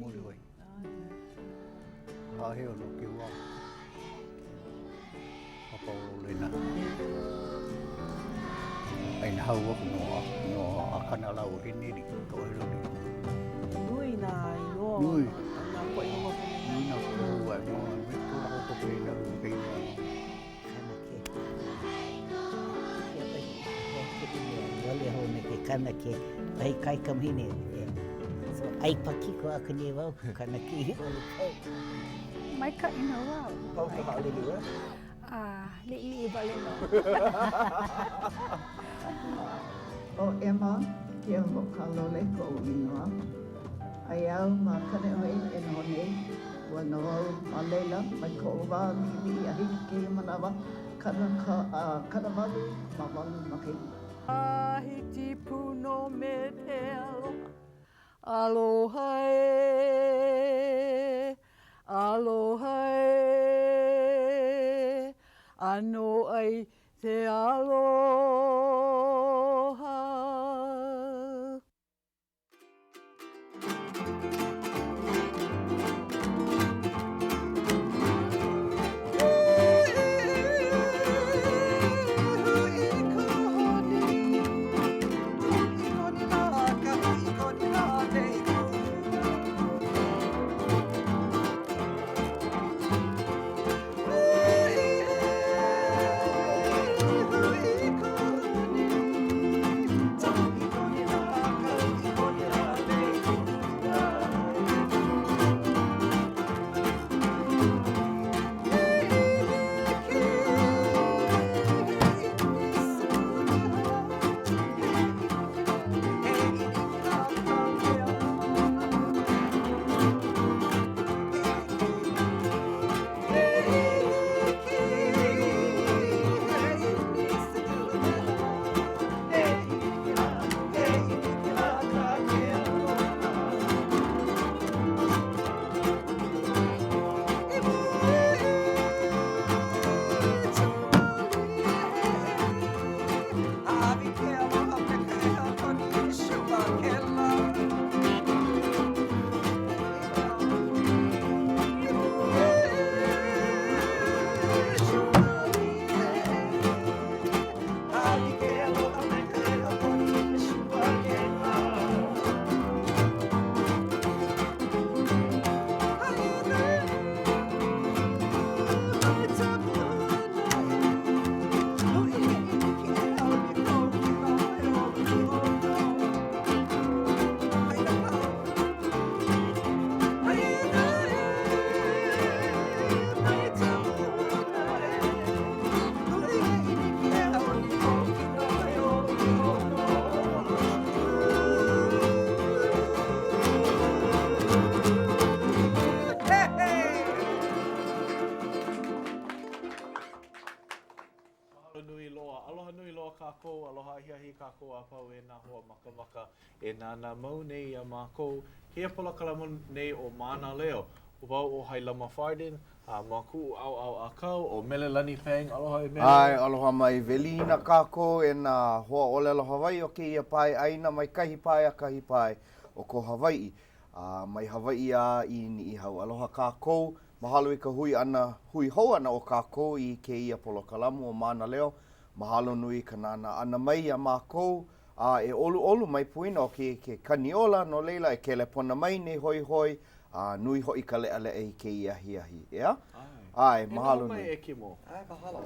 Muliwai. Haʻaheo no ke wā. Papa o Lena. Ai na hau aku no a no a kana lau he nili to he loli. Nui nā inoa Nui. nā poʻe hou aku nei. Nui nā poʻe hou ai no me ko la ko pe na pe na. Kanake. Wale hou me ke kanake, wahi kaikamahine. So, ʻai pakiko aku nei wau ko kanake i ʻole pau. Maikaʻi nō wau. Pau ka haʻalele ʻoe? Ah, liʻiliʻi wale nō. ʻO Emma Keohokalole koʻu inoa. Aia au ma Kaneʻohe e noho nei. Ua noho au ma laila mai koʻu wā liʻiliʻi a hiki kēia manawa, kanaka, 88 makahiki. Tahiti pū nō me te aloha, aloha ē, aloha ē, ʻano ai te aloha. Mahalo nui loa. Aloha nui loa kākou. Aloha ahiahi kākou a pau e nā hoa makamaka e nānā mau nei iā mākou. Kēia polokalamu nei ʻo Mānaleo. ʻO wau ʻo Hailama Farden, a ma kuʻu ʻaoʻao ʻākau, ʻo Melelani Pang. Aloha e Mele. ʻAe, aloha mai. Welina kākou e nā hoa ʻōlelo Hawaiʻi o kēia pae ʻāina mai kahi pae a kahi pae o ko Hawaiʻi. A mai Hawaiʻi a i Niʻihau. Aloha kākou. Mahalo i ka hui ʻana, hui hou ʻana o kākou i kēia polokalamu o Mānaleo. Mahalo nui i ka nānā ʻana mai iā mākou. A e ʻoluʻolu mai poina ʻo kēia ke kani ola, no laila e kelepona mai nei hoihoi, a nui hoʻi ka leʻaleʻa i kēia ahiahi, ʻeā? ʻAe, mahalo nui. E noho mai e Kimo. ʻAe, mahalo.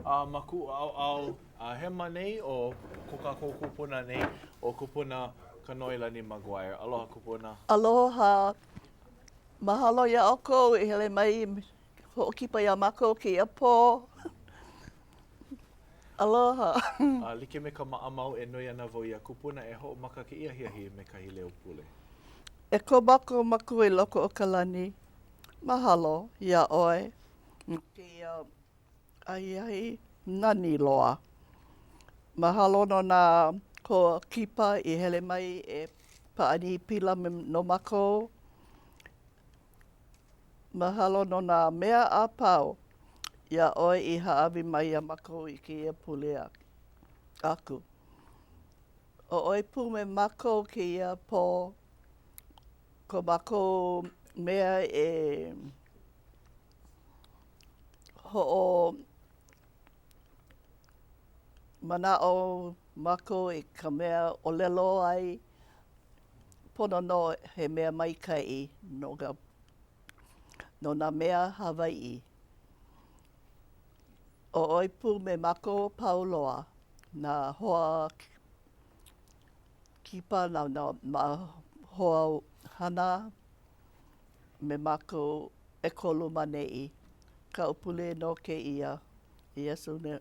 A ma kuʻu ʻaoʻao hema nei ʻo ko kākou kupuna nei, ʻo Kupuna Kanoelani McGuire. Aloha kupuna. Aloha. Mahalo iā ʻoukou i hele mai hoʻokipa iā mākou kēia pō. Aloha. A like me ka maʻamau e noi ana wau iā Kupuna e hoʻomaka kēia ahiahi me kahi leo pule. E ko mākou Makua i loko o ka lani, mahalo iā ʻoe no kēia ahiahi nani loa. Mahalo no nā hoa kipa i hele mai e pāʻani pila no mākou. Mahalo no nā mea a pau iā ʻoe i hāʻawi mai iā mākou i kēia pule aku. ʻO ʻoe pū me mākou kēia pō. Ko mākou mea e hoʻo manaʻo mākou i ka mea ʻōlelo ai, pono nō he mea maikaʻi no ka, no nā mea Hawaiʻi. ʻO ʻoe pū me mākou a pau loa, nā hoa kipa, nā, nā hoa hana me mākou ʻekolu ma neʻi. Kaʻu pule nō kēia, Iesū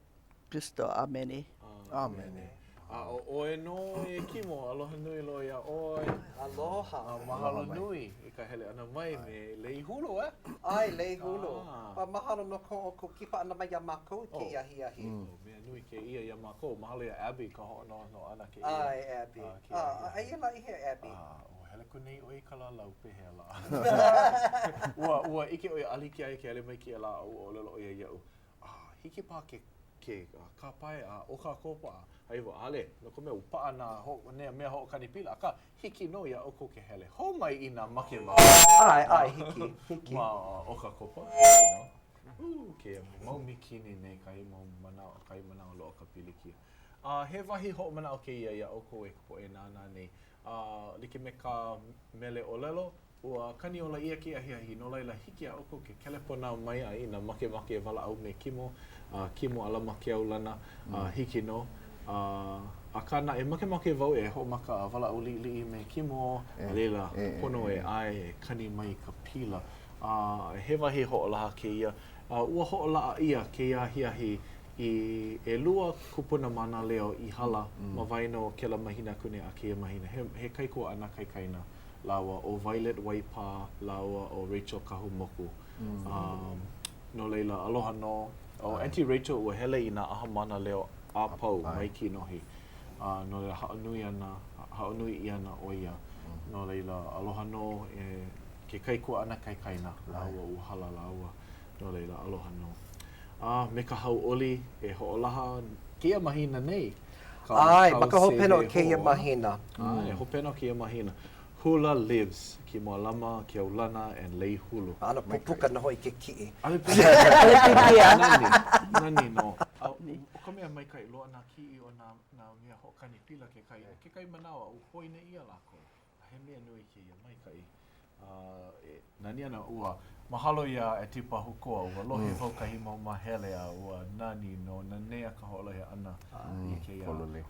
Kristo. ʻĀmene. ʻĀmene. A ʻo ʻoe nō e Kimo, aloha nui loa iā ʻoe. Aloha. A mahalo nui i ka hele ʻana mai me Lei Hulu, eh? ʻAe, Lei Hulu. A mahalo no ko ʻoukou kipa ʻana mai iā mākou i kēia ahiahi. Oh, mea nui kēia iā mākou. Mahalo iā Abby ka hoʻonohonoho ʻana kēia. ʻAe, Abby. A, aia lā i hea Abby? A, ua hele aku nei ʻoe i Kalalau, pehea lā? Ua, ua ʻike ʻo ia ʻaʻole hiki iā ia ke hele mai kēia lā a ua ʻōlelo ʻo ia iaʻu, A hiki paha ke, ke kāpae a ʻOkakopa a i ʻaʻole, no ka mea, ua paʻa nā ho, nā mea hoʻokani pila, akā, hiki nō iā ʻoukou ke hele hou mai inā makemake. ʻAe, ʻae, hiki, hiki. Ma ʻOkakopa, hiki nō. Ū, kēia mau mikini nei kahi mau manaʻo, kahi manawa loa ka pilikia. A he wahi hoʻomanaʻo kēia iā ʻoukou e ka poʻe nānā nei. A like me ka mele ʻōlelo, Ua kani ola ʻia kēia ahiahi, no laila hiki iā ʻoukou ke kelepona mai a inā makemake e walaʻau me Kimo, a Kimo Alama Keaulana, a hiki nō. A, akā naʻe, makemake wau e hoʻomaka a walaʻau liʻiliʻi me Kimo, a laila, pono e ʻae e kani mai ka pila. A he wahi hoʻolaha kēia. A ua hoʻolaʻa ʻia kēia ahiahi i ʻelua kupuna mānaleo i hala ma waena o kēlā mahina aku nei a kēia mahina. He, he kaikuaʻana kaikaina. lāua ʻo Violet Waipā lāua ʻo Rachel Kahumoku. Um, no laila, aloha nō. ʻO Aunty Rachel ua hele i nā ʻaha mānaleo a pau mai kinohi. Uh, no laila, haʻonui ana, haʻonui ʻia ana ʻo ia. No laila, aloha nō e ke kaikuaʻana kaikaina lāua ua hala lāua. No laila, aloha nō. A me ka hauʻoli e hoʻolaha kēia mahina nei. Ka, ʻAe, ma ka hopena o kēia mahina. ʻAe, hopena o kēia mahina. Hula Lives, Kimo Alama, Keaulana and Lei Hulu. ʻAno pupuka nō hoʻi ke kiʻi. ʻAʻole pilikia. Nani, nani nō. A ʻo ka mea maikaʻi loa nā kiʻi o nā, nā mea hoʻokani pila kekahi. Kekahi manawa, ua poina ʻia lākou. A he mea nui kēia maikaʻi. A e nani ana ua mahalo iā Aunty Pahukoa, ua lohe wau kahi mau māhele a ua nani nō, nanea ka hoʻolohe ʻana i kēia.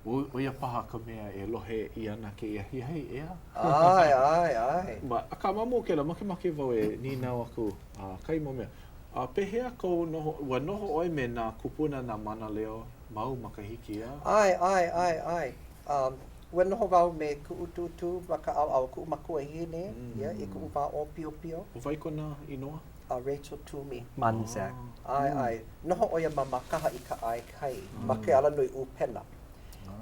ʻO ia paha ka mea e lohe ʻia ana kēia ahiahi, ʻeā? ʻAe, ʻae, ʻae. Ma, akā ma mua o kēlā, makemake wau e nīnau aku a kahi mau mea. A pehea kou noho, ua noho ʻoe me nā kūpuna nā mānaleo mau makahiki, ʻeā? ʻAe, ʻae, ʻae, ʻae. Um, ua noho wau me kuʻu tūtū ma ka ʻaoʻao o kuʻu makuahine, yeah, i kuʻu wā ʻōpiopio. ʻO wai kona inoa? Uh, Rachel Toomey Manzak. ʻAe, ʻae. Noho ʻo ia ma Mākaha i ka ʻae kai, ma ke alanui ʻūpena.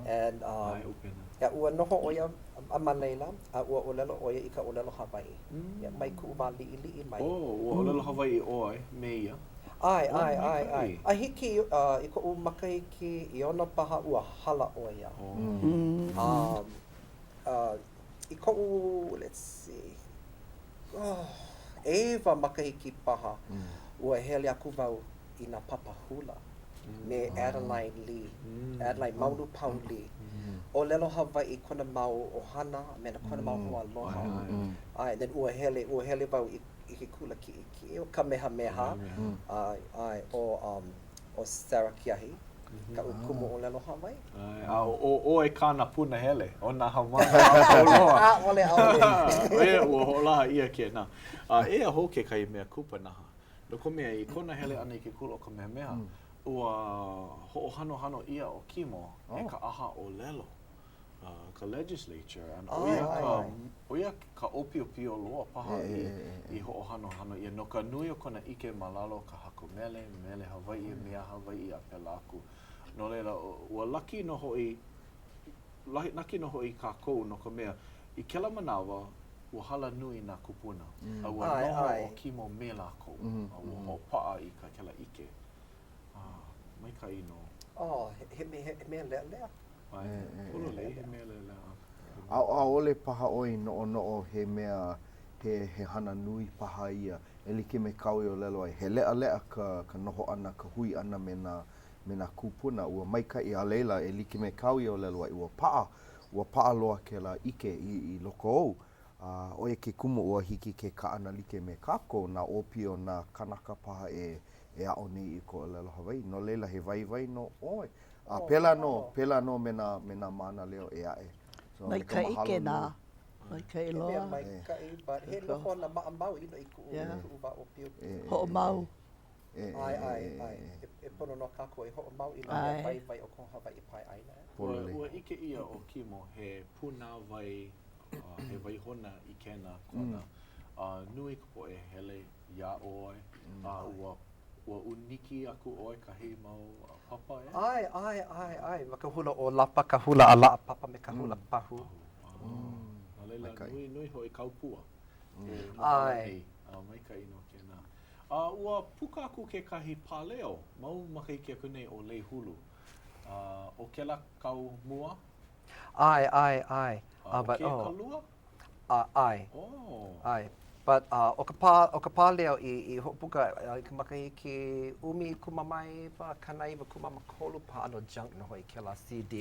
And, um, ʻAe, ʻūpena. Yeah, ua noho ʻo ia ma laila, a ua ʻōlelo ʻo ia i ka ʻōlelo Hawaiʻi. Yeah, mai kuʻu wā liʻiliʻi mai. Oh, ua ʻōlelo Hawaiʻi ʻoe me ia? ʻAe, ʻae, ʻae, ʻae. A hiki i koʻu makahiki ʻeono paha ua hala ʻo ia. Um, i koʻu, let's see, oh, ʻeiwa makahiki paha, ua hele aku wau i nā papa hula me Adeline Lee, Adeline Maunupau Lee. ʻŌlelo Hawaiʻi kona mau ʻohana a me kona mau hoaaloha. ʻAe, then ua hele, ua hele wau i i ke kula kiʻekiʻe ʻo Kamehameha, ʻae, ʻae, ʻo, um, ʻo Sarah Keahi, kaʻu kumu ʻōlelo Hawaiʻi. ʻAe, a ʻo ʻoe kāna punahele, ʻo nā haumāna a pau loa. ʻAʻole, ʻaʻole. ʻOiai, ua hoʻolaha ʻia kēnā. A eia hou kekahi mea kupanaha. No ka mea, i kona hele ʻana i ke kula ʻo Kamehameha, ua hoʻohanohano ʻia ʻo Kimo e ka ʻaha ʻōlelo. ka legislature, and ʻo ia ka, ʻo ia ka ʻōpiopio loa paha i, i hoʻohanohano ʻia no ka nui o kona ʻike ma lalo o ka haku mele, mele Hawaiʻi, mea Hawaiʻi a pēlā aku. No laila, ua laki nō hoʻi, laki nō hoʻi kākou no ka mea, i kēlā manawa, ua hala nui nā kūpuna, a ua noho ʻo Kimo me lākou, a ua hoʻopaʻa i ka kēlā ʻike. Maikaʻi nō. Oh, he mea, he mea leʻaleʻa. Pololei, he mea leʻaleʻa. ʻAʻole paha ʻoe i noʻonoʻo he mea. he, he hana nui paha ia, e like me kāu i ʻōlelo ai, he leʻaleʻa ka, ka noho ʻana, ka hui ʻana me nā, me nā kūpuna, ua maikaʻi, a laila, e like me kāu i ʻōlelo ai, ua paʻa, ua paʻa loa kēlā ʻike i, i loko ou, a ʻo ia ke kumu ua hiki ke kaʻana like me kākou, nā ʻōpio, nā kānaka paha e, e aʻo nei i ka ʻōlelo Hawaiʻi. No laila, he waiwai nō ʻoe. A pēlā nō, pēlā nō me nā, me nā mānaleo ʻē aʻe. So, me ka Maikaʻi mahalo kēnā. nui. Maikaʻi He mea loa. maikaʻi, but he nohona maʻamau you know, i kuʻu, i kuʻu wā ʻōpiopio. Hoʻomau. ʻAe, ʻae, ʻae. E pono nō kākou e hoʻomau i nā mea waiwai o ko Hawaiʻi pae ʻāina. Ua, ua ʻike ʻia ʻo Kimo he pūnāwai, he waihona ʻikena kona. A nui ka poʻe hele iā ʻoe, a ua, ua ʻūniki aku ʻoe kahi mau papa, ʻeā? ʻAe, ʻae, ʻae, ʻae. Ma ka hula ʻōlapa, ka hula ʻalaʻapapa me ka hula pahu. No laila, nui, nui hoʻi kāu pua e mahalo nei. A maikaʻi nō kēnā. A ua puka aku kekahi pāleo mau makahiki aku nei ʻo Lei Hulu. A ʻo kēlā kāu mua? ʻAe, ʻae, ʻae. A ʻo kēia ka lua? A, ʻae. Oh. ʻAe. But uh, ʻo ka pā, ʻo ka pāleo i, i hoʻopuka i ka makahiki 19 93 paha ʻano junk nō hoʻi kēlā CD.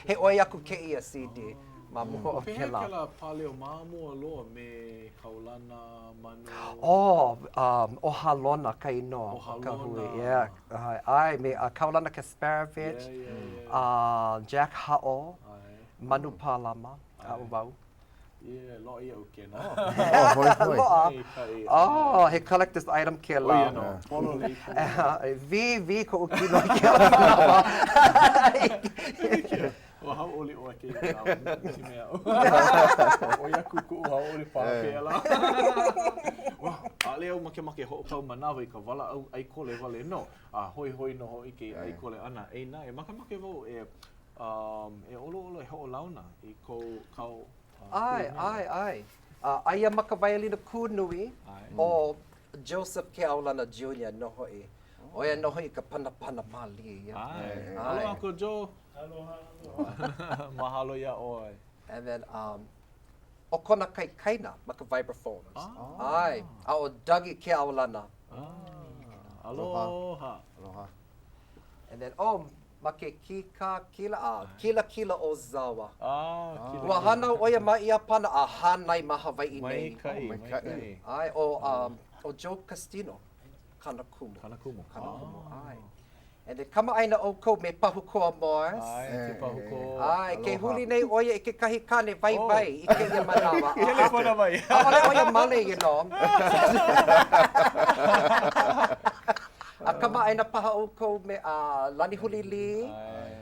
He ʻoi aku kēia CD ma mua o Pehea kēlā. kēlā pāleo ma mua loa me Kaulana Manu? Oh, um, ʻo Halona ka inoa ʻO o ka hui. Halona. Yeah. ʻAe, ʻae, me uh, Kaulana Kasperovich, Yeah, yeah, yeah. uh, Jack Haʻo, ʻAe. Manu Pālama, a ʻo wau. Yeah, loaʻa iaʻu kēnā. Oh, hoihoi. Loaʻa. Maikaʻi. Oh, he collector's item kēlā. ʻO ia nō, pololei pū. Wī, wī koʻu kino i kēlā manawa. Ua hauʻoli ʻoe kēia manawa, i mea. ʻOi aku kuʻu hauʻoli paha kēlā. Well, ʻaʻole au makemake e hoʻopau manawa i ka walaʻau ʻai kole wale nō, a hoihoi nō hoʻi kēia ʻai kole ʻana. Eia naʻe, makemake wau e Um, e ʻoluʻolu e hoʻolauna i kou kau uh, ʻAe, ʻae, ʻae. Uh, aia ma ka waiolina kū nui ʻo Joseph Keaulana Jr. nō hoʻi. ʻO ia nō hoʻi ka panapana mālie ia. ʻAe. Aloha Uncle Joe. Aloha, aloha. Mahalo iā ʻoe. And then, um, ʻo kona kaikaina ma ka vibraphones. ʻAe. A ʻo Dougie Keaulana. Ah, aloha. Aloha. And then, oh, Ma ke kīkā kila, a Kilakila Ozawa. Ah, kilakila. Ua hānau ʻo ia ma Iāpana a hānai ma Hawaiʻi nei. Maikaʻi, maikaʻi. ʻAe, ʻo, um, ʻo Joe Castino kāna kumu. Kāna kumu. Kāna kumu, ʻae. And then kamaʻāina ʻoukou me Pahukoa Morris. ʻAe, ke Pahukoa. ʻAe, ke huli nei ʻo ia i kekahi kāne waiwai i kēia manawa. Kelepona mai. ʻAʻole ʻo ia male, you know. A kamaʻāina paha ʻoukou me a Lanihuli Lee.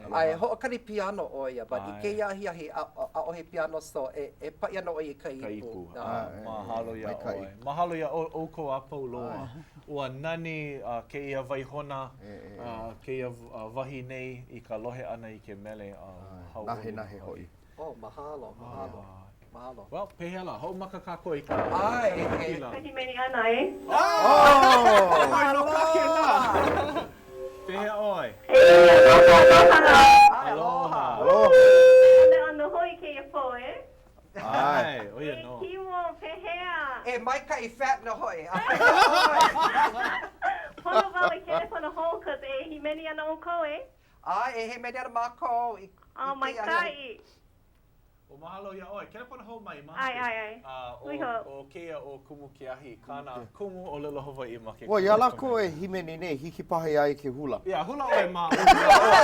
ʻAe, hoʻokani piano ʻo ia, but i kēia ahiahi, ʻaʻohe piano, so e, e paʻi ana ʻo ia i ka ipu. Ka ipu. Mahalo iā ʻoe. Mahalo iā ʻoukou a pau loa. Ua nani kēia waihona, kēia wahi nei i ka lohe ʻana i ke mele a hauʻoli. Nahenahe hoʻi. Oh, mahalo, mahalo. Mahalo. Well, pehea lā, hoʻomaka kākou i ka ʻAe, e. kila. Ka hīmeni ʻana, e? Oh! Oi nō kā kēlā! Pehea ʻoe? E, aloha, aloha! Aloha! Aloha! Leʻaleʻa nō hoʻi kēia pō, e? ʻAe, ʻo ia nō. E Kimo, pehea? E, maikaʻi fat nō hoʻi. A pehea ʻoe? Pono wau e kelepona hou, 'cause e hīmeni ana ʻoukou, e? ʻAe, e hīmeni ana mākou i Oh, kēia ahiahi. maikaʻi. Ua mahalo iā ʻoe. Kelepona hou mai, ma ʻAe, ʻae, ʻae. A Hui hou. ʻo kēia ʻo Kumu Keahi, kāna kumu ʻōlelo Hawaiʻi ma ke Ua, iā lākou e hīmeni nei, hiki paha iā ia ke hula. Yeah, hula ʻoe ma o hula ʻoe.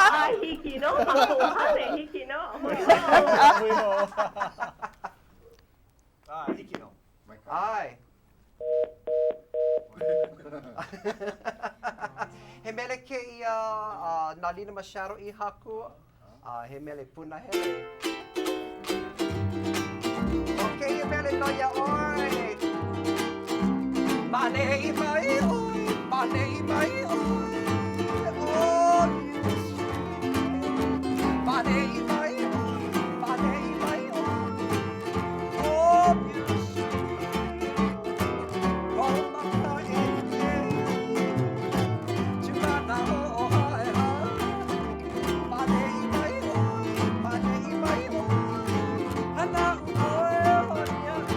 ʻAe, hiki nō ma koʻu hale, hiki nō. Hui hou. Hui hou. ʻAe, hiki nō. ʻAe. He mele kēia a na Lina Machado i haku, a he mele punahele. ʻO kēia mele nō iā ʻoe. Maneʻi mai ʻoe, maneʻi mai ʻoe, oh you sweet. Maneʻi mai ʻoe, maneʻi mai ʻoe, oh you sweet. Kou maka ʻeuʻeu, Chulana hoʻohaehae. Maneʻi mai ʻoe, maneʻi mai ʻoe, Hanaʻu ʻoe honi aʻu.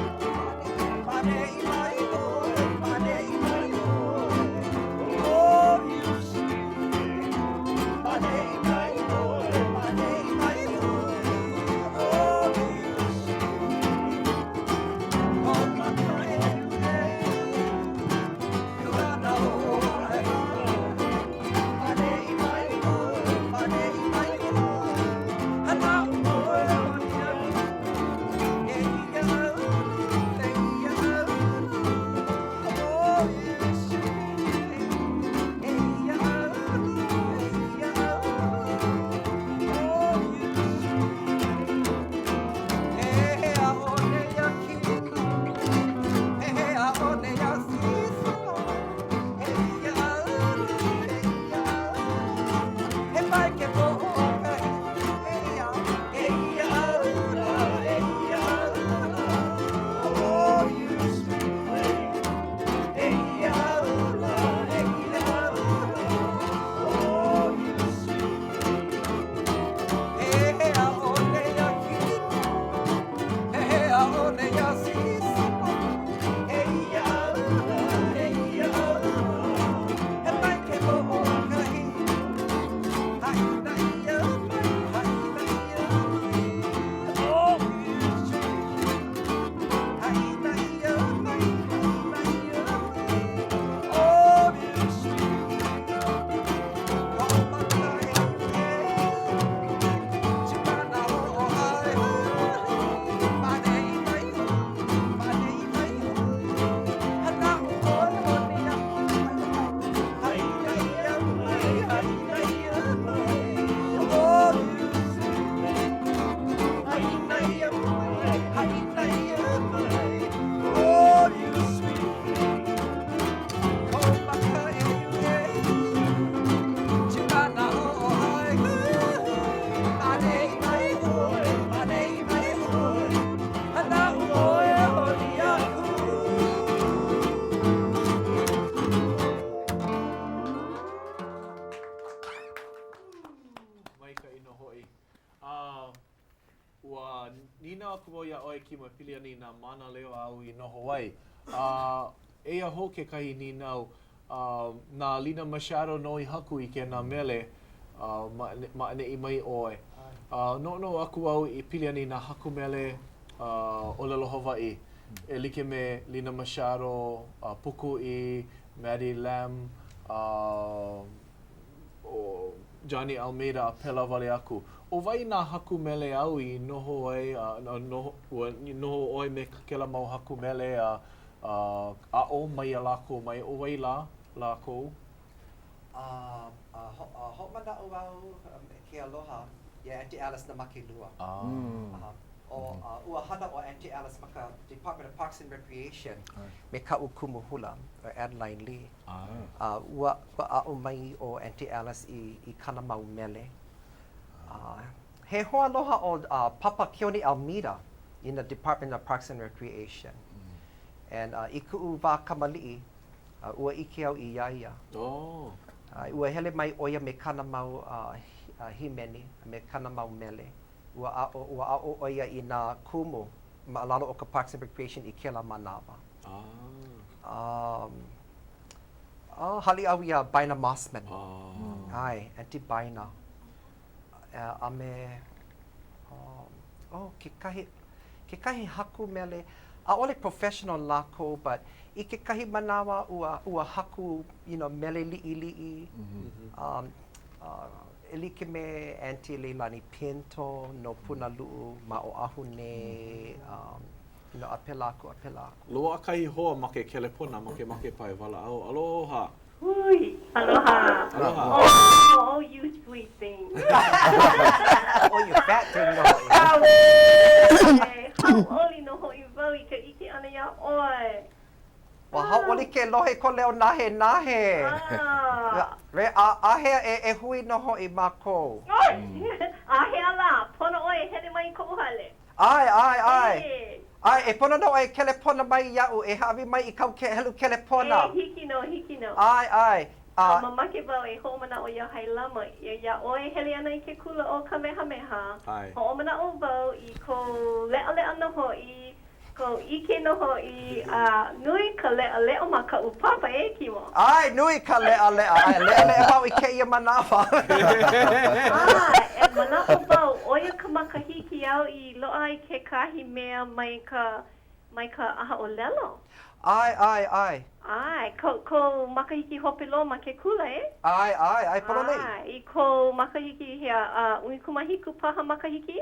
Nīnau aku wau iā ʻoe, Kimo, e pili ana i nā mānaleo āu i noho ai. A eia hou kekahi nīnau, na Lina Machado nō i haku i kēnā mele ma ʻaneʻi mai ʻoe. Noʻonoʻo aku au e pili ana i nā haku mele ʻōlelo Hawaiʻi e like me Lina Machado, Pukuʻi, Maddie Lam, ʻo Johnny Almeida a pēlā wale aku. ʻO wai nā haku mele āu i noho ai a noho, ua noho ʻoe me kēlā mau haku mele a aʻo mai iā lākou mai, ʻo wai lā lākou? A, a, ho, a hoʻomanaʻo au me ke aloha iā Aunty Alice Namakelua. Ah. ʻO, a, ua hana ʻo Aunty Alice ma ka Department of Parks and Recreation me kaʻu kumu hula, ʻo Adeline Lee. A ua, ua aʻo mai ʻo Aunty Alice i, i kāna mau mele. A he hoaaloha ʻo uh, Papa Keoni Almeida in the Department of Parks and Recreation. And uh, i kuʻu wā kamaliʻi, uh, ua ʻike au iā ia. Oh. Uh, ua hele mai ʻo ia me kāna mau uh, hīmeni, me kāna mau mele. Ua aʻo, ua aʻo ʻo ia i nā kumu ma lalo o ka Parks and Recreation i kēlā manawa. Ah. Um, oh, haliʻi au iā Baina Mossman. Ah. ʻAe, Aunty Baina. A me, um, oh, kekahi, kekahi haku mele, ʻaʻole professional lākou, but i kekahi manawa ua, ua haku, you know, mele liʻiliʻi, mm -hmm. um, uh, e like me Aunty Leilani Pinto no Punaluʻu ma Oʻahu nei, um, you know, a pēlā aku, a pēlā aku. Loaʻa kahi hoa ma ke kelepona makemake paha e walaʻau. Aloha! Hui! Aloha! Aloha! Oh, oh, you sweet thing. Oh, you fat thing nō hoʻi. E hauʻoli nō hoʻi wau i ka ʻike ʻana iā ʻoe. Ua hauʻoli ke lohe i kou leo nahenahe. Ah. Re, a, āhea e, e hui nō hoʻi mākou? Āhea lā, pono ʻoe e hele mai i koʻu hale. ʻAe, ʻae, ʻae. E. ʻAe, e pono nō ʻoe e kelepona mai iaʻu, e hāʻawi mai i kāu helu kelepona. E, hiki nō, hiki nō. ʻAe, ʻae, A a. mamake wau e hoʻomanaʻo iā Hailama, iā ʻoe e hele ana i ke kula ʻo Kamehameha, hoʻomanaʻo wau i kou leʻaleʻa nō hoʻi, Kou ʻike nō hoʻi, a nui ka leʻaleʻa ma kaʻu papa, e Kimo. ʻAe, nui ka leʻaleʻa. ʻAe, leʻaleʻa wau i kēia manawa. ʻAe, e manaʻo wau, ʻo ia ka makahiki āu i loaʻa ai kekahi mea mai ka, mai ka ʻahaʻōlelo. ʻAe, ʻae, ʻae. ʻAe, kou, kou makahiki hope loa ma ke kula, e? ʻAe, ʻae, ʻae, pololei. ʻAe, i kou makahiki hea, a 17 paha makahiki?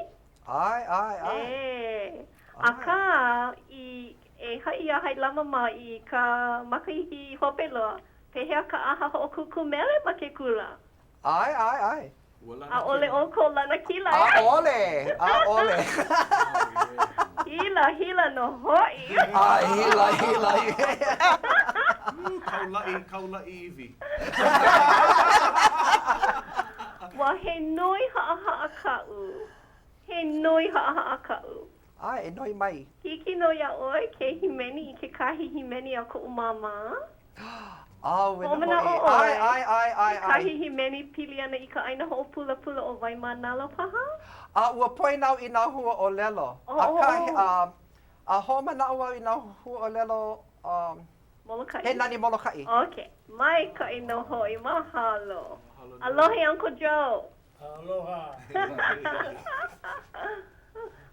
ʻAe, ʻae, ʻae. E. Akā, i, e haʻi iā Hailama mā i ka makahiki hope loa, pehea ka ʻaha hoʻokūkū mele ma ke kula? ʻAe, ʻae, ʻae. ʻAʻole ʻoukou lanakila, e? ʻAʻole, ʻaʻole. Hila, hila nō hoʻi. ʻAe, hila, hila. Kaulaʻi, kaulaʻi iwi. Ua he noi haʻahaʻa kaʻu. He noi haʻahaʻa kaʻu. ʻAe, e noi mai. Hiki nō iā ʻoe ke hīmeni i kekahi hīmeni a koʻu māmā? Auē nō hoʻi. Hoʻomanaʻo ʻoe ʻAe, ʻae, ʻae, ʻae, ʻae. Kekahi hīmeni pili ana i ka ʻāina hoʻopulapula ʻo Waimānalo paha? A ua poina au i nā hua ʻōlelo. Akā, a, a hoʻomanaʻo au i nā hua ʻōlelo, um, Molokaʻi. He nani Molokaʻi. Ok. Maikaʻi nō hoʻi. Mahalo. Aloha Uncle Joe. Aloha.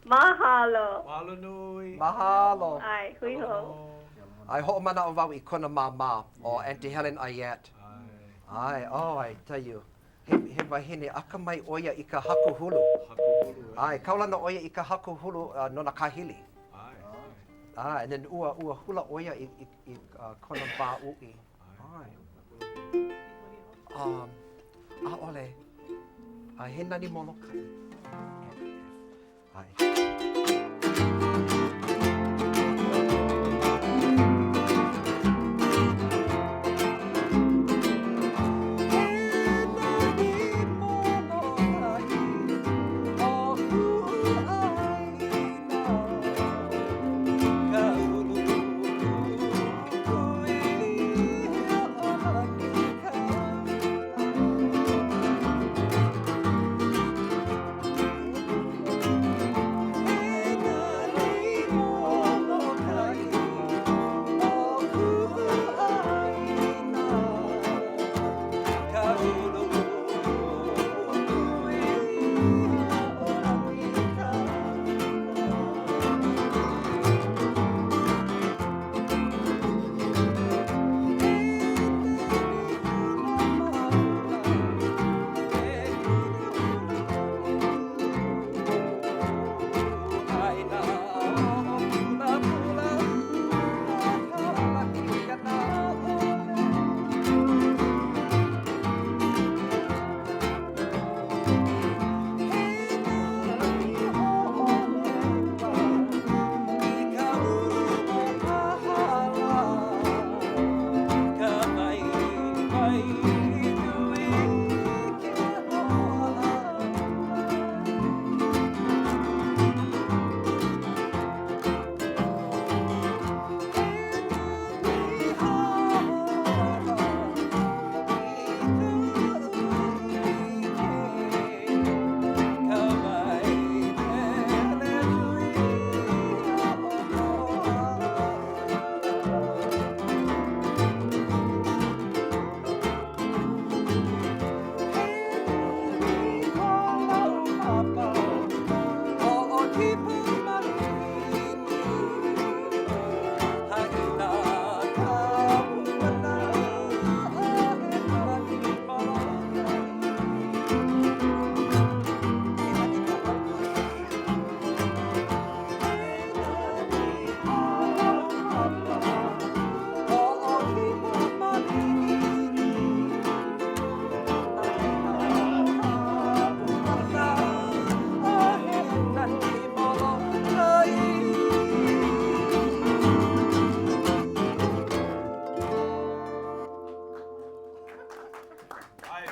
Mahalo. Mahalo nui. Mahalo. ʻAe, hui hou. ʻAe, hoʻomanaʻo wau i kona māmā, ʻo Aunty Helen Ayat. ʻAe, oh, I tell you, he, he wahine akamai ʻo ia i ka haku hulu. Haku hulu, eh. ʻAe, kaulana ʻo ia i ka haku hulu uh, no nā kāhili. ʻAe, ʻae. ʻAe, and then ua, ua hula ʻo ia i, i, i uh, kona wā uʻi. ʻAe. Um, ʻaʻole. A he nani Molokaʻi. ʻAe.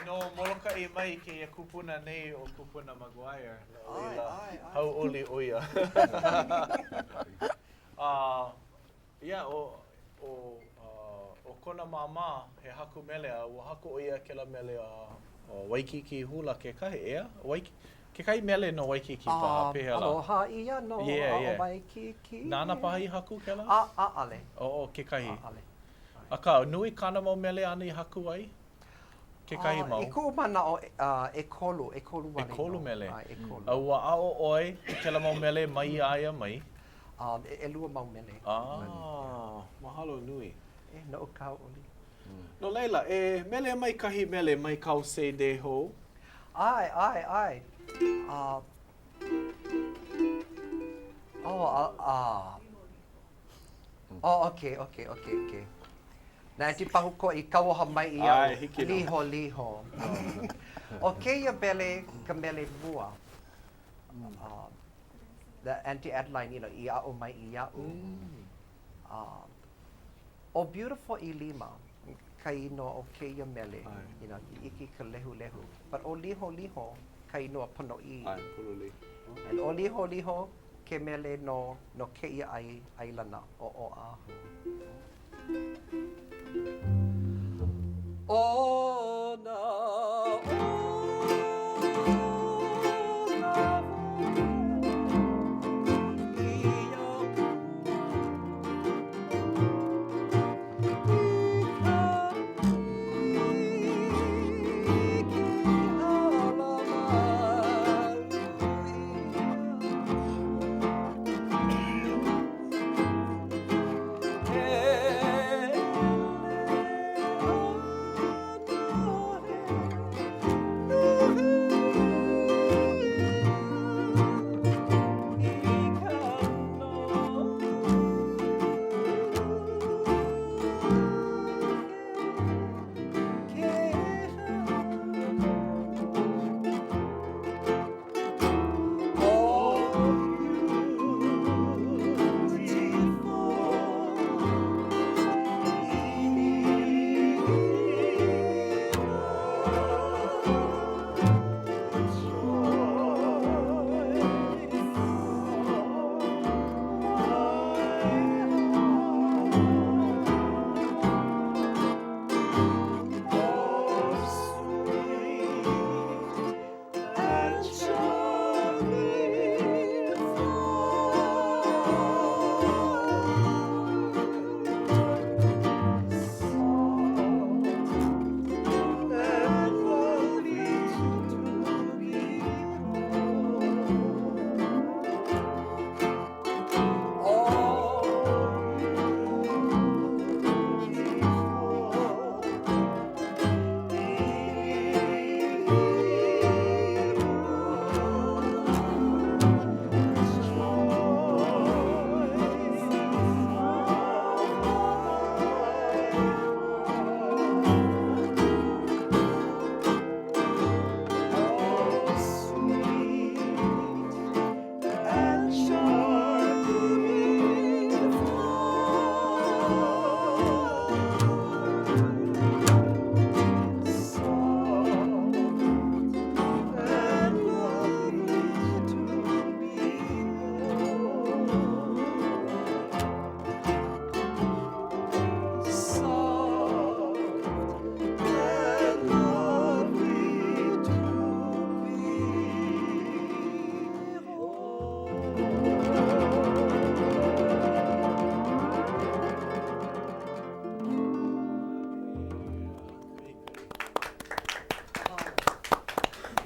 No Molokaʻi mai kēia kupuna nei ʻo Kupuna McGuire, no laila, hauʻoli ʻo ia. A, yeah, ʻo, ʻo, ʻo kona māmā, he haku mele, a ua haku ʻo ia kēlā mele a Waikīkī Hula kekahi, ʻeā? Waikī, kekahi mele no Waikīkī paha, pehea lā? Aloha ʻia nō a ʻo Waikīkī. Nāna paha i haku kēlā? A, ʻaʻole. Oh, kekahi. ʻAʻole. Akā, nui kāna mau mele āna i haku ai? Kekahi mau. I kuʻu manaʻo, ʻekolu, ʻekolu wale nō. ʻEkolu mele. ʻAe, ʻekolu. A ua aʻo ʻoe i kēlā mau mele mai iā ia mai? ʻElua mau mele. Ah, mahalo nui. E, noʻu ka hauʻoli. No laila, e mele mai kahi mele mai kāu CD hou. ʻAe, ʻae, ʻae. Uh, oh, uh, uh. Oh, okay, okay, okay, okay. Na Aunty Pahuko i kauoha mai iaʻu, liho, liho. ʻO kēia mele ka mele mua uh, that Aunty Adeline, you know, i aʻo mai iaʻu. Uh, ʻo Beautiful ʻIlima ka inoa o kēia mele, you know, i ʻike i ka lehulehu. But ʻo Liho Liho ka inoa ponoʻī. ʻAe, pololei. And ʻo Liho Liho ke mele no no kēia ʻai ʻailana ʻo Oʻahu. ʻO nā ola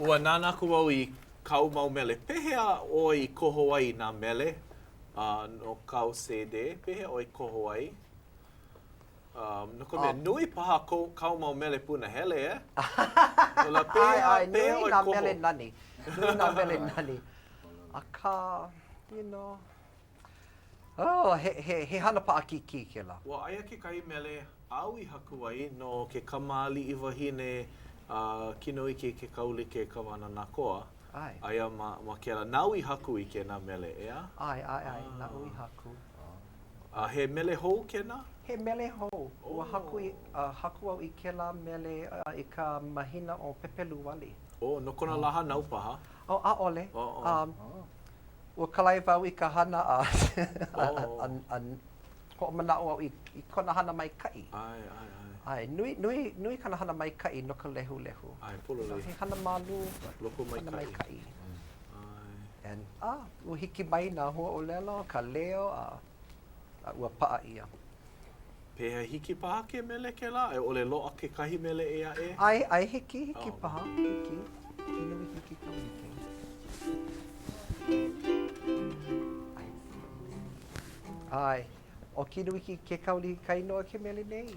Ua nānā aku wau i kāu mau mele. Pehea ʻoe i koho ai i nā mele no kāu CD? Pehea ʻoe i koho ai? Um, no ka mea, nui paha kou, kāu mau mele punahele, eh? No laila, pehea, ʻAe, ʻae, pehea nui ʻoe nā koho? mele nani. Nui nā mele nani. Akā, you know, oh, he, he, he hana paʻakikī kēlā. Ua aia kekahi mele āu i haku ai no ke kamāliʻi wahine a Kinoiki Kekaulike Kawānanakoa. ʻAe. Aia ma, ma kēlā. Nāu i haku i kēnā mele, ʻeā? ʻAe, ʻae, ʻae, naʻu i haku. A he mele hou kēnā? He mele hou. Ua haku i, haku au i kēlā mele i ka mahina ʻo Pepeluali. Oh, no kona lā hānau paha? Oh, ʻaʻole. Um, ua kalai wau i ka hana a, a, a hoʻomanaʻo au i, i kona hana maikaʻi. ʻAe, ʻae, ʻae. ʻAe, nui, nui, nui kāna hana maikaʻi no ka lehulehu. ʻAe, pololei. He hana malū, Lokomaikaʻi. hana maikaʻi. ʻAe. And, ah, ua hiki mai nā huaʻōlelo, ka leo, a, a ua paʻa ʻia. Pehea hiki paha ke mele kēlā? A i ʻole loaʻa kekahi mele ʻē aʻe? ʻAe, ʻae, hiki, hiki paha, hiki. Kinoiki ke Kaulike. ʻAe, ʻo Kinoiki ke Kaulike ka inoa o ke mele nei.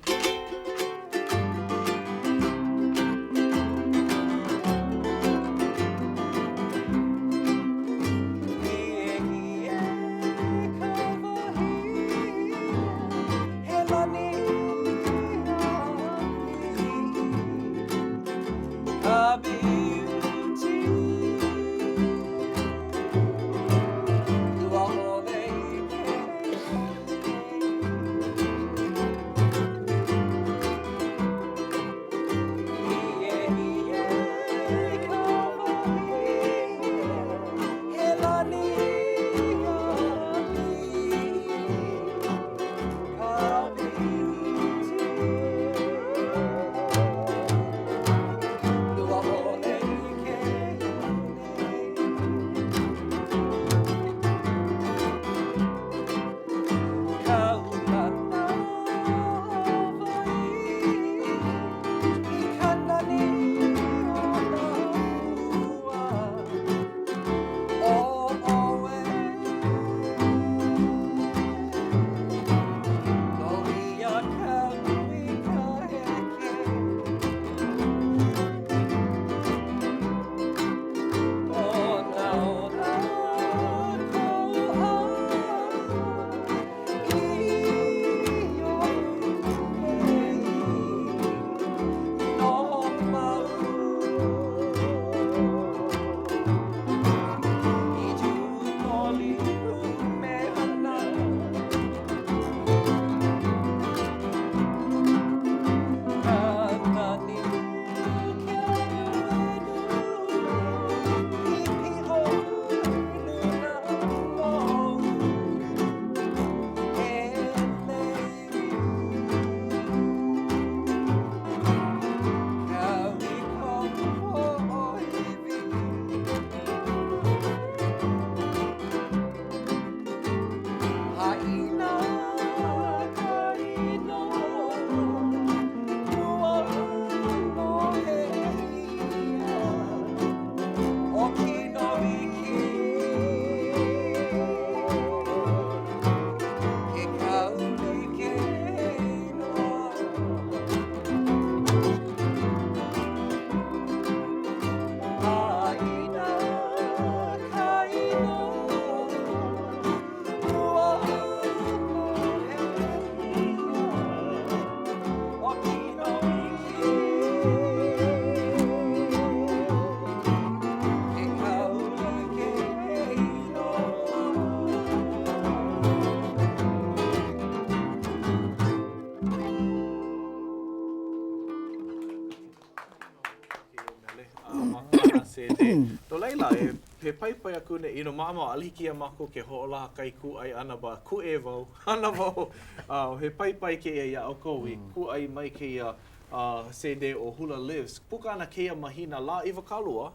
No laila, e, he paipai aku nei, you know, maʻamau, ʻaʻole hiki iā mākou ke hoʻolaha kahi kūʻai ʻana, but kūʻē wau, hana wau, uh, he paipai kēia iā ʻoukou i kūʻai mai kēia uh, CD ʻo Hula Lives. Puka ana kēia mahina lā 20.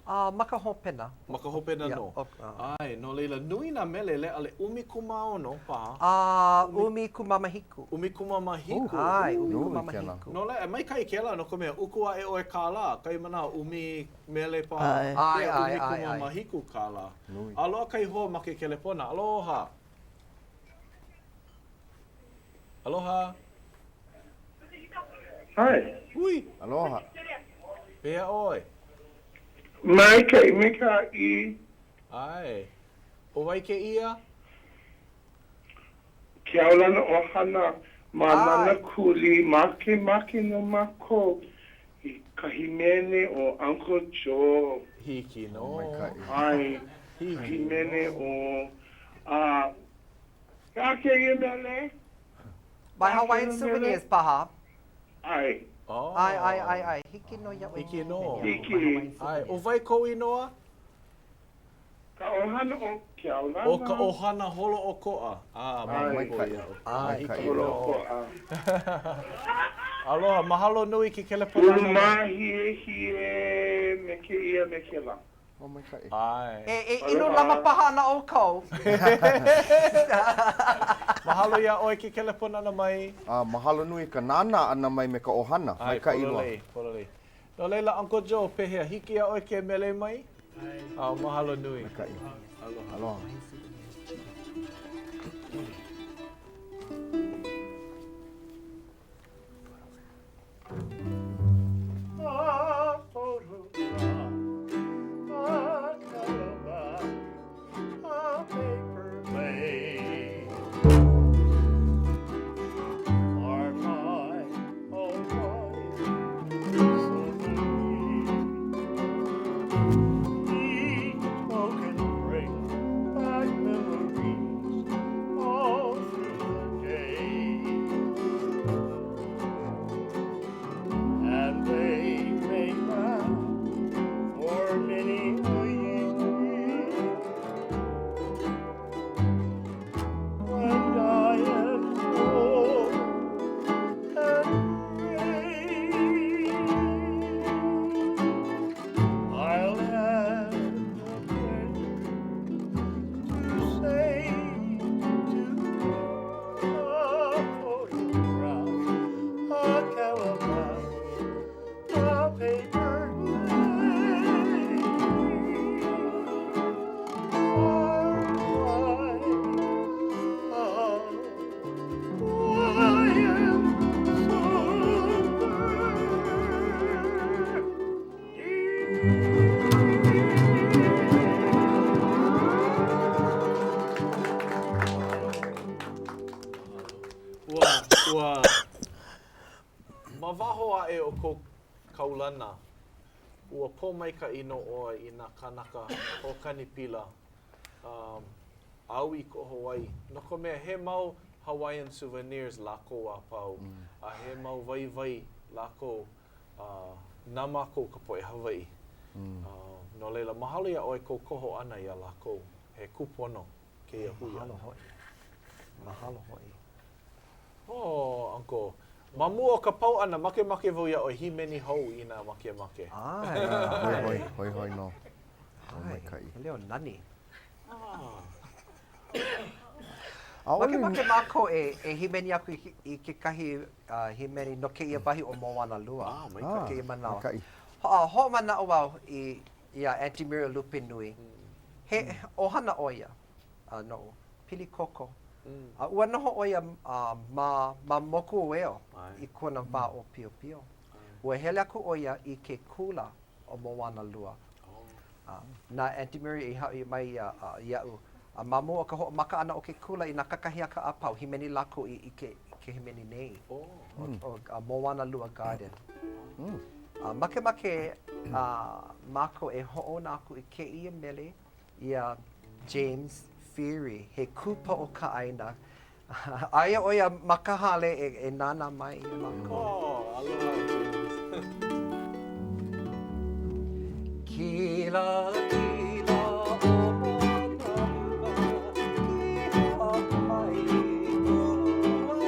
A ma ka hopena. Ma ka hopena nō. ʻAe, no laila, nui nā mele leʻa 16 paha. A, 17. 17. ʻAe, 17. No laila, maikaʻi kēlā no ka mea, uku aʻe ʻoe kālā, kahi manawa ʻumi mele paha. ʻAe, ʻae, ʻae, ʻae. 17 kālā. Nui. A loaʻa kahi hoa ma ke kelepona. Aloha. Aloha. Hi. Hui. Aloha. Pehea ʻoe? Maikaʻi, maikaʻi. ʻAe. ʻO wai kēia? Keaulana ʻohana ma Nānākuli, makemake nō mākou i ka hīmeni o Uncle Joe. Hiki nō. ʻAe, ka hīmeni o, a, he aha kēia mele? My Hawaiian Souvenirs paha. ʻAe. ʻAe, ʻae, ʻae, ʻae. Hiki nō iā ʻoe. Hiki nō. Hiki. ʻAe. ʻO wai kou inoa? Ka ʻohana o Keaulana. ʻO ka ʻohana holoʻokoʻa. A, maopopo iaʻu. ʻAe, Hiki nō. Holoʻokoʻa. Aloha, mahalo nui ke kelepona ʻana mai. Ulumāhiehie me kēia me kēlā. Oh, maikaʻi. ʻAe. E, e inu lama paha ana ʻoukou. Mahalo iā ʻoe ke kelepona ʻana mai. A mahalo nui ka nānā ʻana mai me ka ʻohana. ʻAe, Maikaʻi loa. pololei, pololei. No laila, Uncle Joe, pehea, hiki iā ʻoe ke mele mai? ʻAe. A, mahalo nui. Maikaʻi. Aloha. Aloha. Ua, ua, ma waho aʻe o kou kaulana, ua pōmaikaʻi nō ʻoe i nā kānaka hoʻokani pila um, āu i koho ai, no ka mea, he mau Hawaiian souvenirs lākou a pau, a he mau waiwai lākou uh, na mākou ka poʻe Hawaiʻi. Uh, no laila, mahalo iā ʻoe kou koho ʻana iā lākou. He kūpono kēia hui ʻana. Mahalo hoʻi. Mahalo hoʻi. Oh, Uncle. Ma mua o ka pau ʻana, makemake wau iā ʻoe hīmeni hou inā makemake. ʻAe. Hoihoi, hoihoi nō. Oh, maikaʻi. He leo nani. Ah. ʻAʻole Makemake mākou e, e hīmeni aku i, i kekahi uh, hīmeni no kēia wahi ʻo Moanalua. Ah, maikaʻi. Ah, kēia manawa. Maikaʻi. Ho, hoʻomanaʻo wau i, iā Aunty Muriel Lupenui. He ʻohana ʻo ia uh, noʻu, pili koko. A ua noho ʻo ia uh, ma, ma Mokuʻōeo i kona wā ʻōpiopio. Ua hele aku ʻo ia i ke kula ʻo Moanalua. A na Aunty Muriel i haʻi mai ia, uh, iaʻu. A ma mua o ka hoʻomaka ʻana o ke kula i nā kakahiaka a pau, hīmeni lākou i, i ke, i ke hīmeni nei, ʻo, ʻo, ʻo Moanalua Garden. A makemake uh, mākou e hoʻouna aku i kēia mele iā James Feary, he kupa o ka ʻāina. Aia ʻo ia ma ka hale e, e nānā mai iā mākou. Oh, aloha James. Kila, kila o Moanalua, kipa mai ua.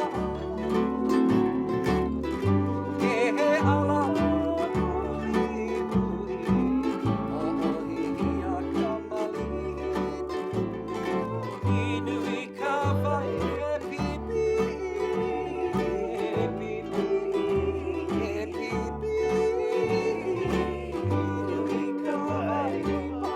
He ala kuhikuhi, hoʻohihia ka malihini. I nui ka wai e pipiʻi, e pipiʻi, e pipiʻi. I nui ka wai e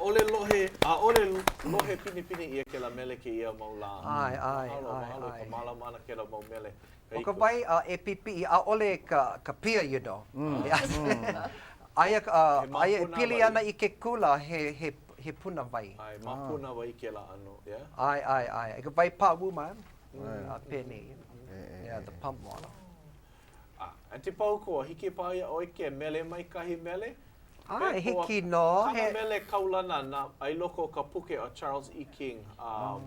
ʻAʻole lohe, ʻaʻole lohe pinepine ʻia kēlā mele kēia mau lā. ʻAe, ʻae, Mahalo, ʻae, mahalo i ʻae. ka mālama ʻana kēlā mau mele. ʻO ka wai a e pipiʻi, ʻaʻole ka, ka pia, you know. Aia, aia e pili ana i ke kula, he, he, he puna wai. ʻAe, māpuna wai kēlā ʻano, yeah? ʻAe, ʻae, ʻae. I ka wai pāʻū mai, a penei. Yeah, the pump water. A, Aunty Pauko, hiki paha iā ʻoe ke mele mai kahi mele? ʻAe, hiki nō. Kāna mele kaulana na, i loko o ka puke o Charles E. King. Um,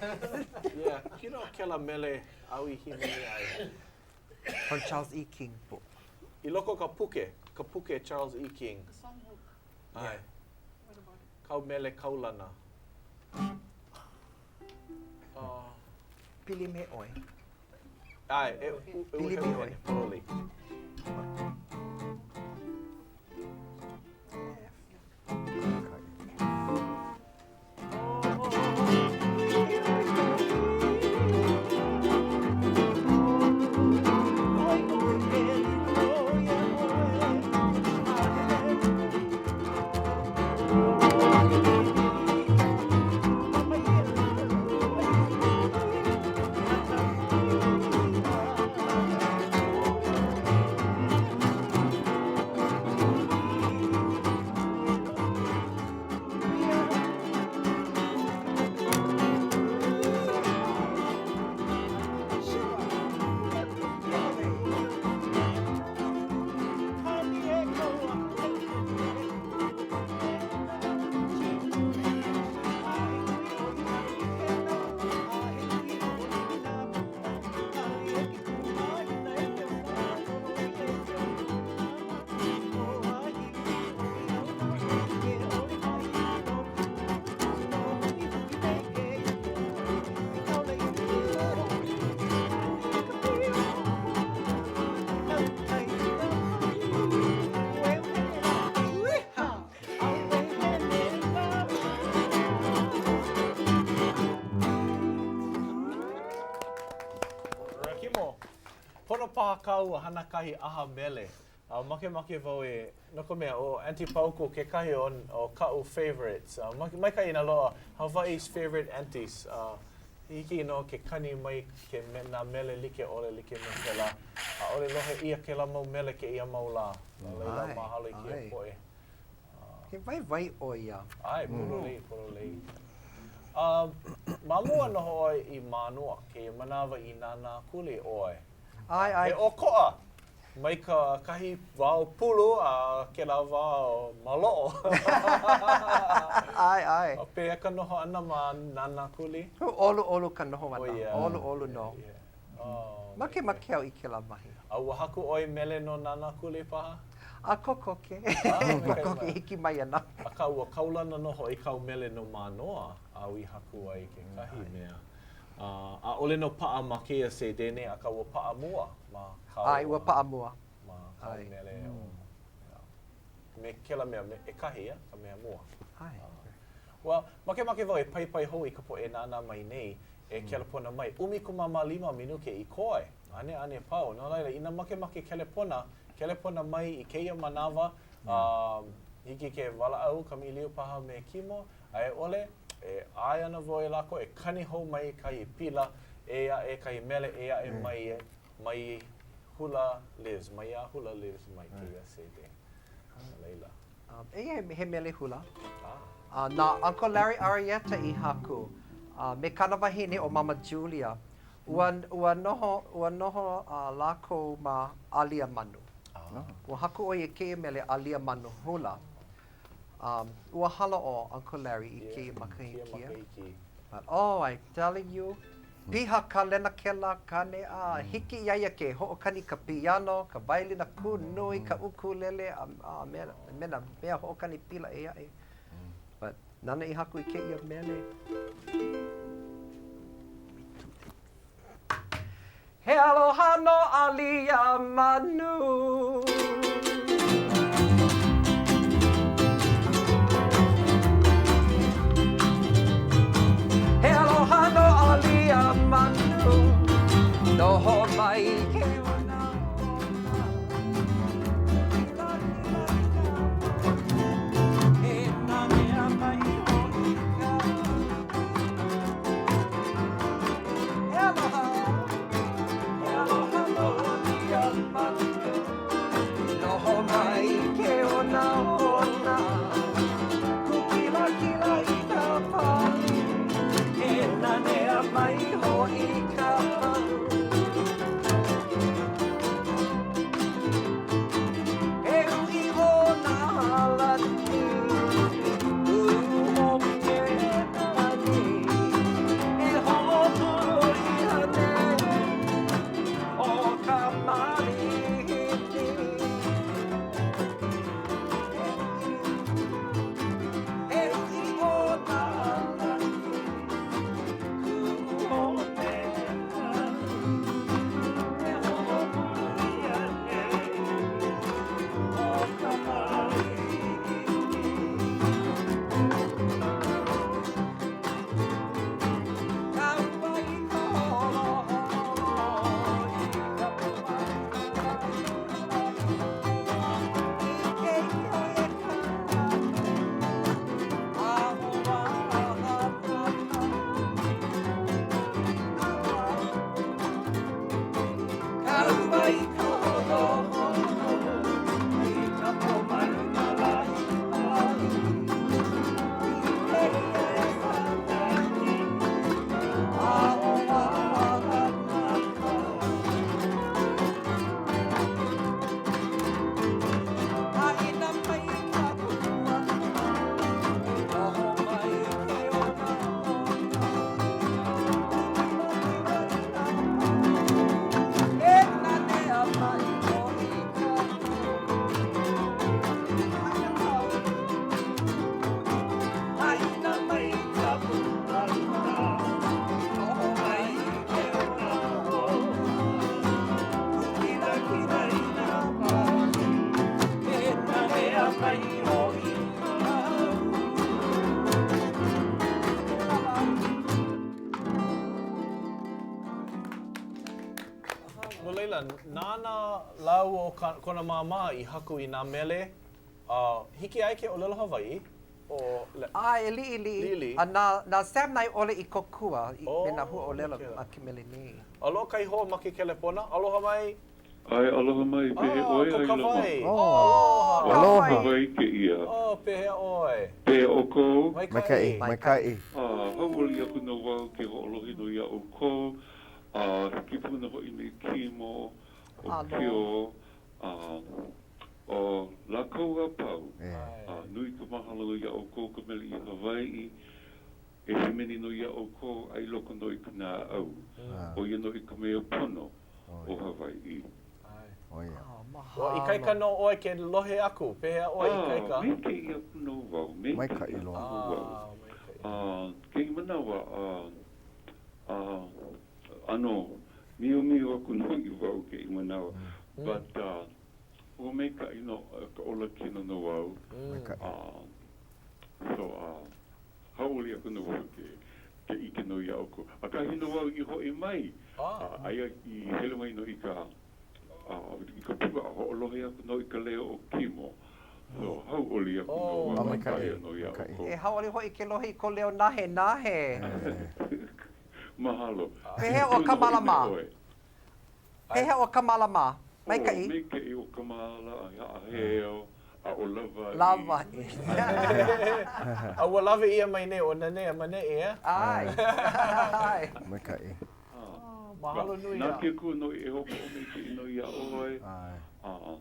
yeah, you know kēlā mele āu i hīmeni ai. From Charles E. King book. I loko o ka puke, ka puke Charles E. King. The songbook. ʻAe. Kāu mele kaulana. Uh, Pili me ʻoe. ʻAe, e, e, Pili me ʻoe. Pololei. Kimo, pono paha kāua hana kahi ʻaha mele. A makemake wau e, no ka mea, ʻo Aunty Pauku kekahi o, o kaʻu favorites. Uh, maikaʻi nā loa, Hawaii's favorite aunties. Uh, hiki nō ke kani mai ke me, nā mele like ʻole like me kēlā. ʻAʻole lohe ʻia kēlā mau mele kēia mau lā. No laila, mahalo i kēia poʻe. He waiwai ʻo ia. ʻAe, pololei, pololei. Uh, ma mua noho ʻoe i Mānoa, kēia manawa i Nānākuli ʻoe. ʻAe, ʻae. He ʻokoʻa mai ka kahi wao pulu a kēlā wao maloʻo. ʻAe, ʻae. A pehea ka noho ʻana ma Nānākuli? ʻOluʻolu ka noho ʻana. Oh, yeah. ʻOluʻolu nō. Yeah, yeah. Oh, Makemake au i kēlā wahi. A ua haku ʻoe mele no Nānākuli paha? A kokoke. Ah, kokoke hiki mai ana. Akā, ua kaulana nō hoʻi kāu mele no Mānoa, āu i haku ai kekahi mea. ʻAʻole nō paʻa ma kēia sēdē nei, akā ua paʻa mua ma kāu. ʻAe, ua paʻa mua. Ma kāu mele o, me kēlā mea, me ʻekahi, ia, ka mea mua. ʻAe. Well, makemake wau e paipai hou i ka poʻe nānā mai nei e kelepona mai. 15 minuke i koe, ʻaneʻane pau. No laila, inā makemake kelepona, kelepona mai i kēia manawa, a hiki ke walaʻau kamaʻilio paha me Kimo, a i ʻole, e ʻae ana wau e lākou e kani hou mai kahi pila ʻē aʻe, kahi mele ʻē aʻe mai, mai Hula Liz, maiā Hula Liz mai kēia sēdē. No laila. Eia he mele hula. Na Uncle Larry Arrieta i haku me kāna wahine ʻo Mama Julia. Ua, ua noho, ua noho lākou ma Āliamanu. Ua haku ʻo ia i kēia mele Āliamanu Hula. Ua hala ʻo Uncle Larry i kēia makahiki. But oh, I'm telling you, piha kalena kēlā kāne a hiki iā ia ke hoʻokani ka piano, ka wailina kū nui, ka ʻukulele, a me, me nā mea hoʻokani pila ʻē aʻe. But nāna i haku i kēia mele. He aloha nō Āliamanu. He aloha nō Āliamanu. Noho mai ke ona ona. laila, nāna lāua ʻo kona māmā i haku i nā mele, a hiki iā ia ke ʻōlelo Hawaiʻi, o. ʻAe, liʻiliʻi. Liʻiliʻi. A na, na Sam Naeʻole i kōkua i, me nā huaʻōlelo ma ke mele nei. Aloha kahi hoa ma ke kelepona. Aloha mai. ʻAe, aloha mai, pehea Ah, ʻoe, ko Ailama? Kawai. Aloha. Aloha. Kawai kēia. Oh, pehea ʻoe? Pehea ʻoukou? Maikaʻi. Maikaʻi. A, hauʻoli aku nō wau ke hoʻolohe nō iā ʻoukou, a hiki pū nō hoʻi me Kimo, ʻo Kio, a ʻo lākou a pau. A nui ka mahalo iā ʻoukou ka mele i Hawaiʻi. E hīmeni nō iā ʻoukou a i loko nō i ka naʻau, ʻo ia nō i ka mea pono o Hawaiʻi. Ua ikaika nō ʻoe ke lohe aku, pehea ʻoe ikaika? A, maikaʻi aku nō wau, maikaʻi aku wau. A, kēia manawa, a, a, ʻano miomio aku nō i wau kēia manawa, but, a, ua maikaʻi nō ka olakino nō au. A, so, a. Hauʻoli aku nō wau ke ke ʻike nō iā ʻoukou. ʻAkahi nō au i hoʻi mai, a aia i hele mai nō i ka i ka puka a hoʻolohe aku nō i ka leo o Kimo. So, hauʻoli aku nō wau a kāhea nō iā ʻoukou. E hauʻoli hoʻi ke lohe i kou leo nahenahe. Mahalo. Pehea ʻo Kamalama? Pehea ʻo Kamalama? Maikaʻi. Oh, maikaʻi ʻo Kamala, haʻaheo, a ʻo Lawa i. Lawa i. A ua lawe ʻia mai nei ʻo Nanea ma neʻi, ʻeā? ʻAe. ʻAe. Maikaʻi. Mahalo nui. Na ke Akua nō e hoʻomaikaʻi nō iā ʻoe. ʻAe.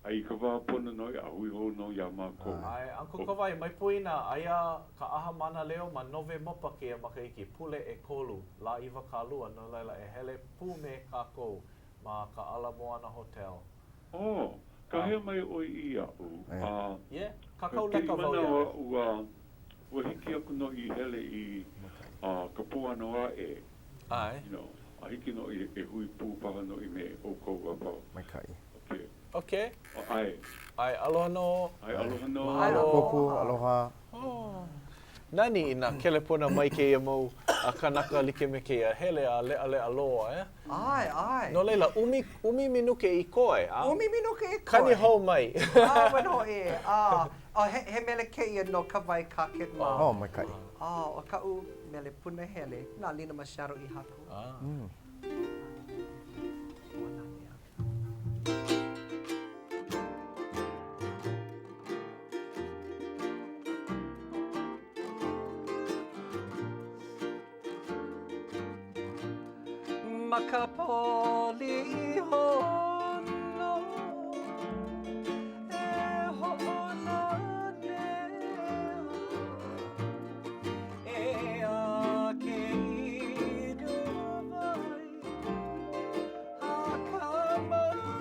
A i ka wā pono nō a hui hou nō iā mākou. ʻAe, Uncle Kawai, mai poina, aia ka ʻAha Mānaleo ma Novemopa kēia makahiki, pule ʻekolu, lā 20, no laila e hele pū me kākou ma ka Ala Moana Hotel. Oh, kāhea mai ʻoe iaʻu, a Yeah, kākau leka kēia wau iā manawa ʻoe. ua, ua hiki aku nō i hele i ka pō ʻano aʻe. ʻAe. You know, a hiki nō i e hui pū paha nō i me ʻoukou a pau. Maikaʻi. Okay. Okay. ʻAe. ʻAe, aloha nō. ʻAe, aloha nō. Mahalo. Kōkua, aloha. Oh. Nani i nā kelepona mai kēia mau kanaka like me kēia hele a leʻaleʻa loa, eh? ʻAe, ʻae. No laila, ʻumi, ʻumi minuke i koe, a? ʻUmi minuke i koe. Kani hou mai. ʻAwe hoʻi, a, a he, he mele kēia no Kawai Cockett mā. Oh, maikaʻi. A, ʻo kaʻu mele punahele, na Lina Machado i haku. Ah. Ua nanea. Ma ka poli iho nō e hoʻonanea E a ke inu wai a ka manu.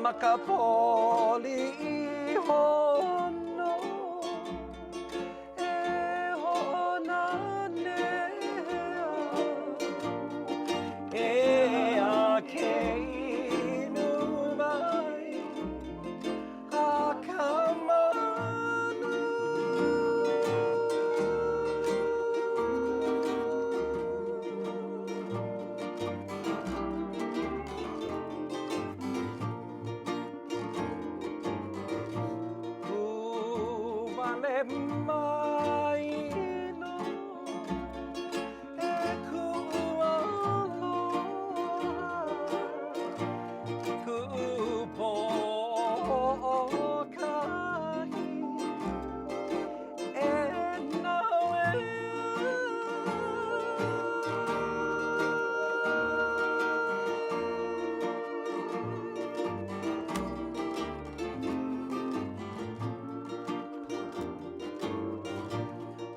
Ma ka poli iho nō e hoʻonanea E a ke inu wai a ka manu. Kū wale mai nō e kuʻu aloha, kuʻu pōkahi e naue.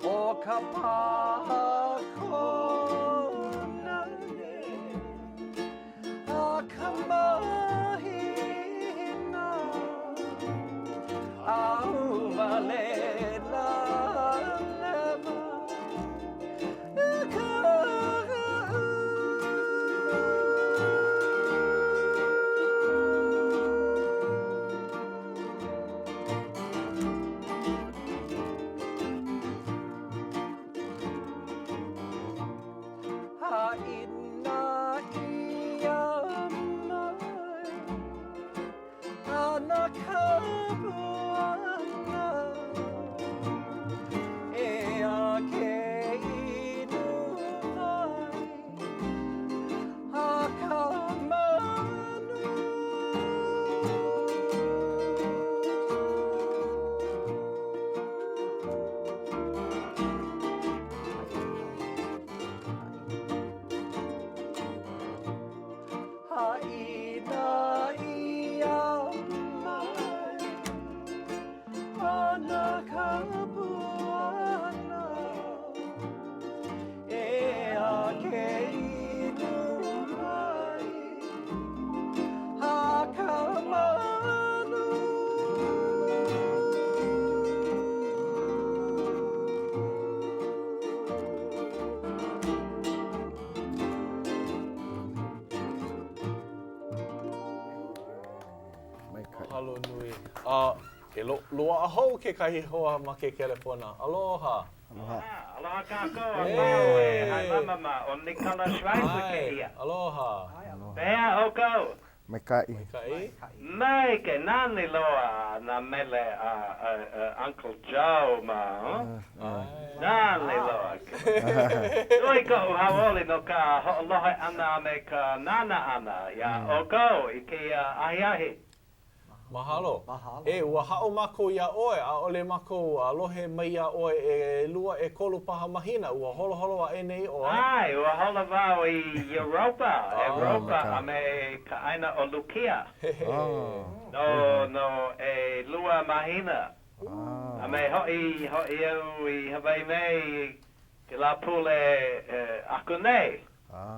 ʻO ka pā kōnane a ka mahina Ahuwale nā lewa e ka. A e lo, loaʻa hou kekahi hoa ma ke kelepona. Aloha. Aloha. Aloha kākou a pau e Hailama mā, ʻo Nicola Schweitzer kēia. Aloha. Pehea ʻoukou? Maikaʻi. Maikaʻi. Maikaʻi, nani loa nā mele a Uncle Joe mā, huh? Nani loa. Nui koʻu hauʻoli no ka hoʻolohe ʻana a me ka nānā ʻana iā ʻoukou i kēia ahiahi. Mahalo. E, ua haʻo mākou iā ʻoe, ʻaʻole mākou lohe mai iā ʻoe ʻelua ʻekolu paha mahina, ua holoholo aʻe nei ʻoe. ʻAe, ua holo wau i Europa, ʻEuropa a me ka ʻāina ʻo Lukia no no ʻelua mahina. A me hoʻi hoʻi au i Hawaii nei i kēlā pule aku nei.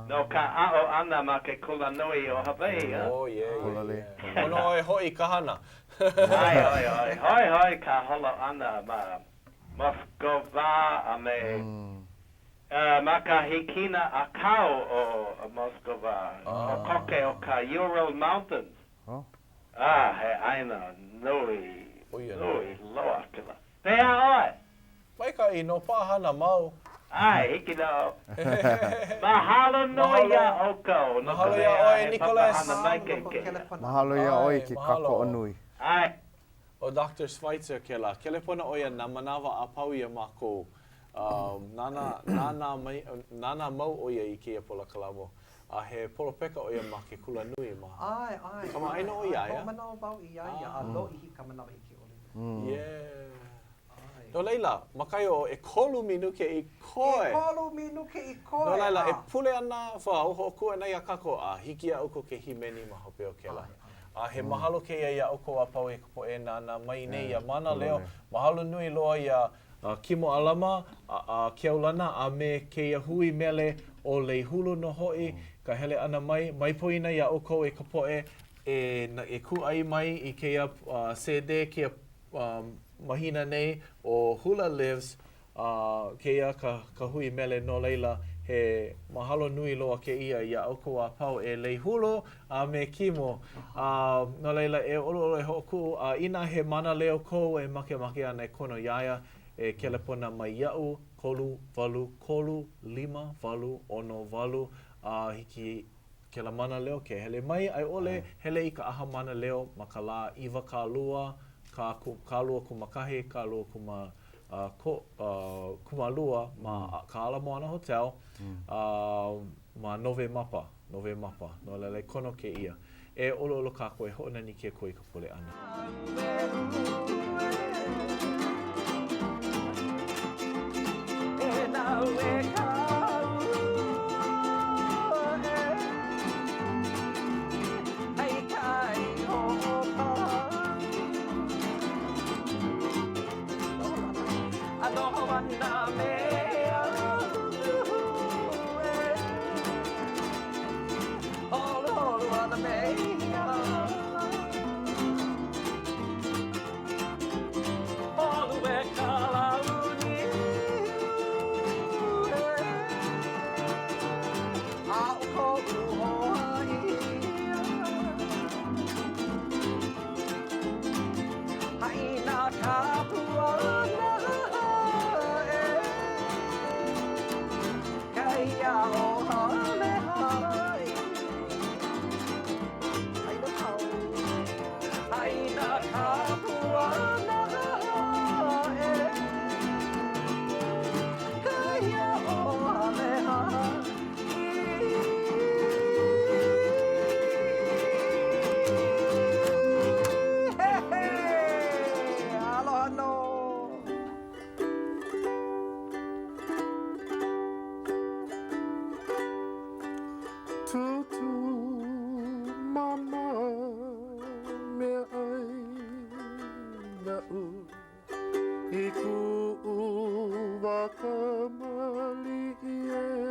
No ka aʻo ʻana ma ke Kulanui o Hawaiʻi, a? Oh, yeah, yeah, yeah. Pono ʻoe hoʻi ka hana. ʻAe, ʻoe, ʻoe. Hoihoi ka holo ʻana ma Moskova a me ma ka hikina ʻākau o Moskova, kokoke o ka Ural Mountains. A, he ʻāina nui, nui loa kēlā. Pehea ʻoe? Maikaʻi nō paʻahana mau. ʻAe, hiki nō. Mahalo nui iā ʻoukou no ka mea he papahana maikaʻi kēia. Mahalo iā ʻoe i ke kākoʻo nui. ʻAe. ʻO Doctor Schweitzer kēlā. Kelepona ʻo ia nā manawa a pau iā mākou. Nānā, nānā mai, nānā mau ʻo ia i kēia polokalamu. A he polopeka ʻo ia ma ke kulanui ma. ʻAe, ʻae. Kamaʻāina ʻoe iā ia? Hoʻomanaʻo wau iā ia a lōʻihi ka manawa hiki ʻole. Yeah. No laila, ma kahi o ʻekolu minuke i koe. ʻEkolu minuke i koe. No laila, e pule ana wau, hoʻokuʻu ana iā kākou, a hiki iā ʻoukou ke hīmeni ma hope o kēlā. A he mahalo kēia iā ʻoukou a pau e ka poʻe nānā mai nei iā Mānaleo. Mahalo nui loa iā Kimo Alama, a Keaulana, a me kēia hui mele ʻo Lei Hulu nō hoʻi, ka hele ʻana mai. Mai poina iā ʻoukou e ka poʻe e e kūʻai mai i kēia sēdē, kēia mahina nei ʻo Hula Lives, a kēia ka ka hui mele no laila, he mahalo nui loa kēia iā ʻoukou a pau e Lei Hulu a me Kimo. A no laila, e ʻoluʻolu e hoʻokuʻu, a inā he mānaleo kou e makemake ana e kono iā ia, e kelepona mai iaʻu, kolu, walu, kolu, lima, walu, ʻono, walu, a hiki kēlā mānaleo ke hele mai, a i ʻole, hele i ka ʻaha mānaleo ma ka lā 20, kā, kālua kūmākahi, kālua kūmā, ko, kūmālua ma ka Ala Moana Hotel ma Nowemapa, Nowemapa. No laila, e kono kēia. E ʻoluʻolu kākou e hoʻonani ke Akua i ka pule ʻana. Tūtū mama meaʻai naʻu I kuʻu wā kamaliʻi ē.